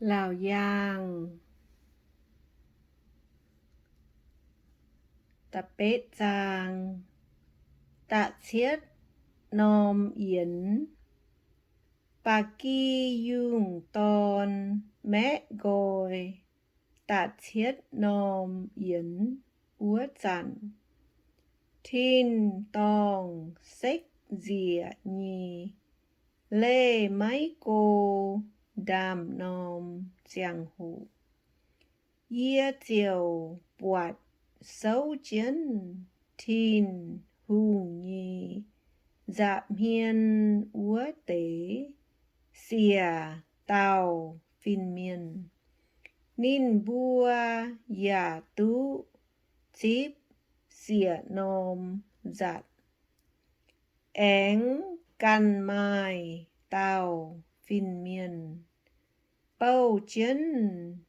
Laauc Yaangh. Da'betv zaang. Da'cietv norm yienx, ba'gi yungh dorn maeqv nqoi. Da'cietv norm yienx wuov zanc, tin-dorngh sekv nzieqc nyei, leih maiv go ndaamv norm ziangh hoc, yie ziouc buatc souv jienv Tin-Hungh nyei nza'hmien wuov deix siec dauh fin-mienh. Ninh mbuo yaac duqv zipv siec norm nzatc. Aengx ganh maaih dauh fin-mienh bouh jienv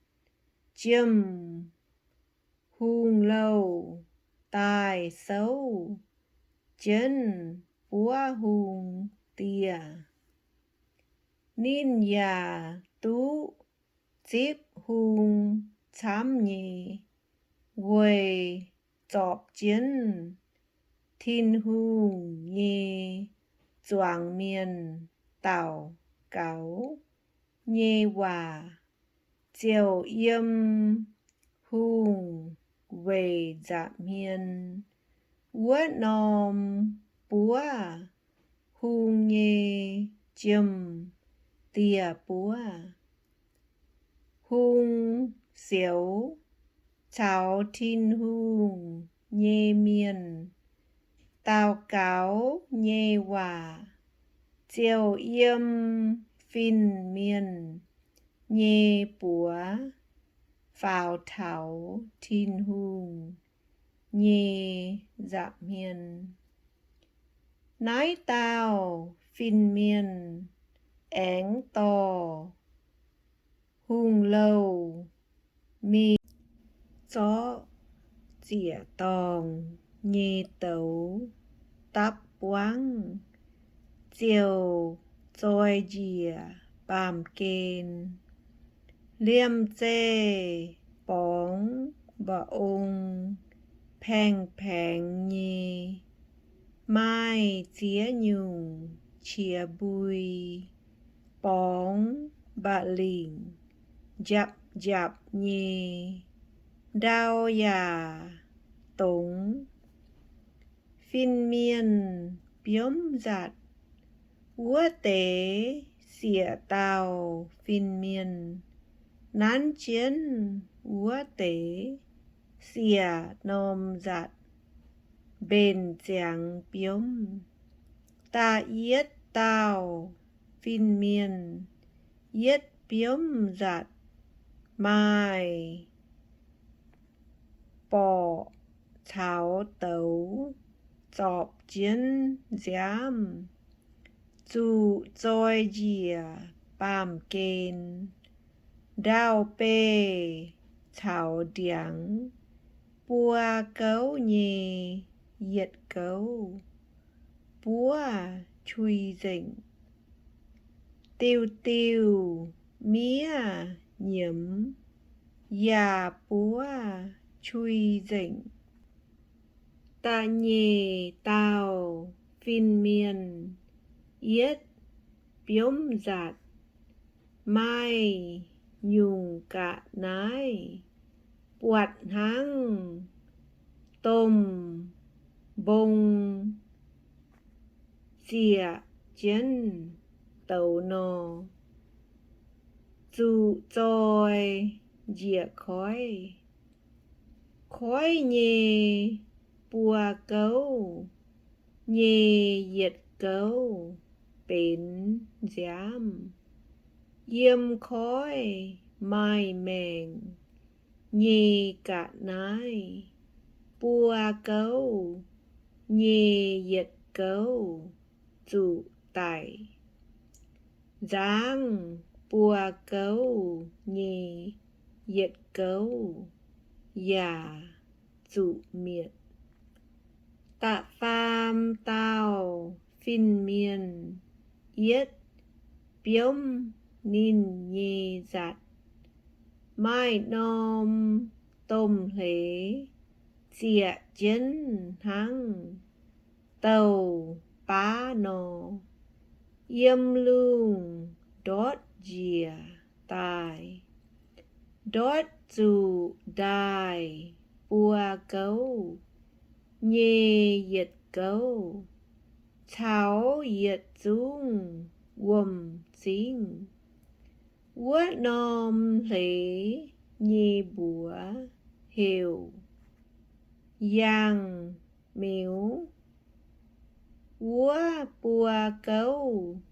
jiem-hungh louh daaih souv jienv buov hung dieh. Ninh yaac duqv zipv hung camv nyei, weic zorpc jienv Tin-Hungh nyei zuangx mienh daux gaux nyei waac, ziouc yiem hungh weic nza'hmien wuov norm buov hung nyei jiem-dieh buov. Hung sioux caux Tin-Hungh nyei mienh daux gaux nyei waac ziouc yiem fin-mienh nyei buoz faaux taux Tin-Hungh nyei nza'hmien. Naaiv dauh fin-mienh aengx dorh hungh louh mingh zorqv ziec-dorngh nyei douz dapv buangv, ziouc zoi njiec baamh gen, liemh zeih borngz mba'ong paeng-paengx nyei, maaih ziex nyungc qiex mbui, borngz mba'lingc njapc njapc nyei, ndau yaac dongz. Fin-mienh biomv nzatc. Wuov deix siec dauh fin-mienh nanv jienv wuov deix siec norm nzatc mbenc ziangx biomv. Da'yietv dauh fin-mienh yietv biomv nzatc maaih borqc caux douz zorpc jienv nziaamv, zuqc zoi njiec baamh gen, ndau-beih caux ndiangx, buo gouv nyei yietc gouv, buov qui nzengc. Diuh diuh miev nyiemz yaac buov qui nzengc. Da'nyeic dauh fin-mienh yietv biomv nzatc maaih nyungc ga'naaiv buatc hnangv domh mbong ziec jienv douz nor, zuqc zoi njiec koiv. Koiv nyei buo gouv nyei yietc gouv benx nziaamv. Yiem koiv maaih maengc nyei ga'naaiv buo gouv nyei yietc gouv zuqc daic. Nzangv buo gouv nyei yietc gouv yaac zuqc mietc. Da'faam dauh fin-mienh yietv biomv ninh nyei nzatc Maaih norm domh hleix zieqc jienv hnangv douh baav nor, yiem lungh ndortv njiec daaih. Ndortv zuqc ndaaih buo gouv nyei yietc gouv caux yietc zungv wuom-zingv. Wuov norm hleix nyei mbuox heuc Yangh Miuz. Wuov buo gouv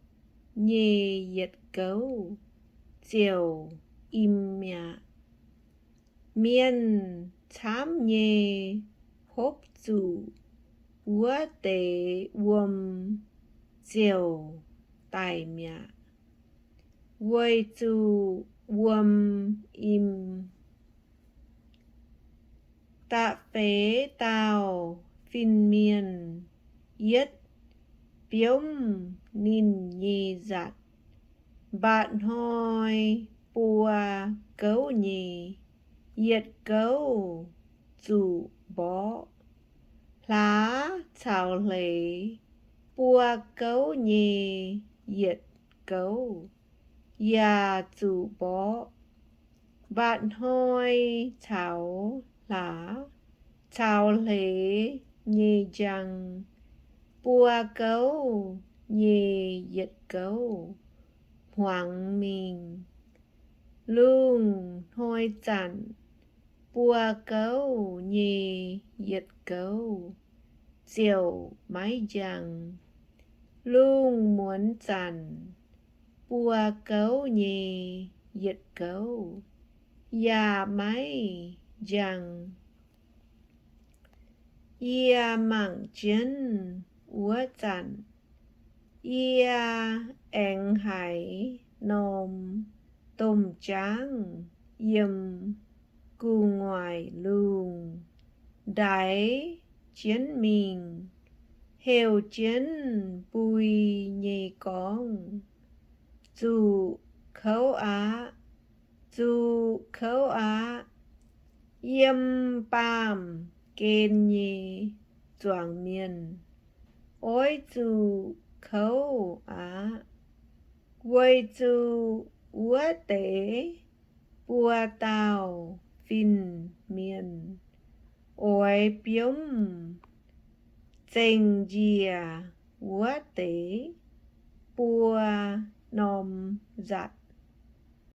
nyei yietc gouv ziouc im mi'aqv. Mienh camv nyei hopv zuqc wuov deix wuom ziouc daic mi'aqv, weic zuqc wuom im. Da'feix dauh fin-mienh yietv biomv ninh nyei nzatc. Mba'hnoi buo gouv nyei yietc gouv zuqc mborqv. Hlaax caux hleix buo gouv nyei yietc gouv yaac zuqc mborqv. Mba'hnoi caux hlaax caux hleix nyei njang buo gouv nyei yietc gouv hmuangx mingh. Lungh hnoi zanc buo gouv nyei yietc gouv ziouc maiv njang. Lungh muonz zanc buo gouv nyei yietc gouv yaac maiv njang. Yie mangc jienv wuov zanc, yie aengx haiz norm domh jaangv yiem gu'nguaaic lungh ndaix jienv mingh, heuc jienv mbui nyei gorngv, Zuqc kouv aqv! Zuqc kouv aqv! Yiem baamh gen nyei zuangx mienh oix zuqc kouv aqv, weic zuqc wuov deix buo dauh fin-mienh oix biomv zengc njiec wuov deix buo norm nzatc.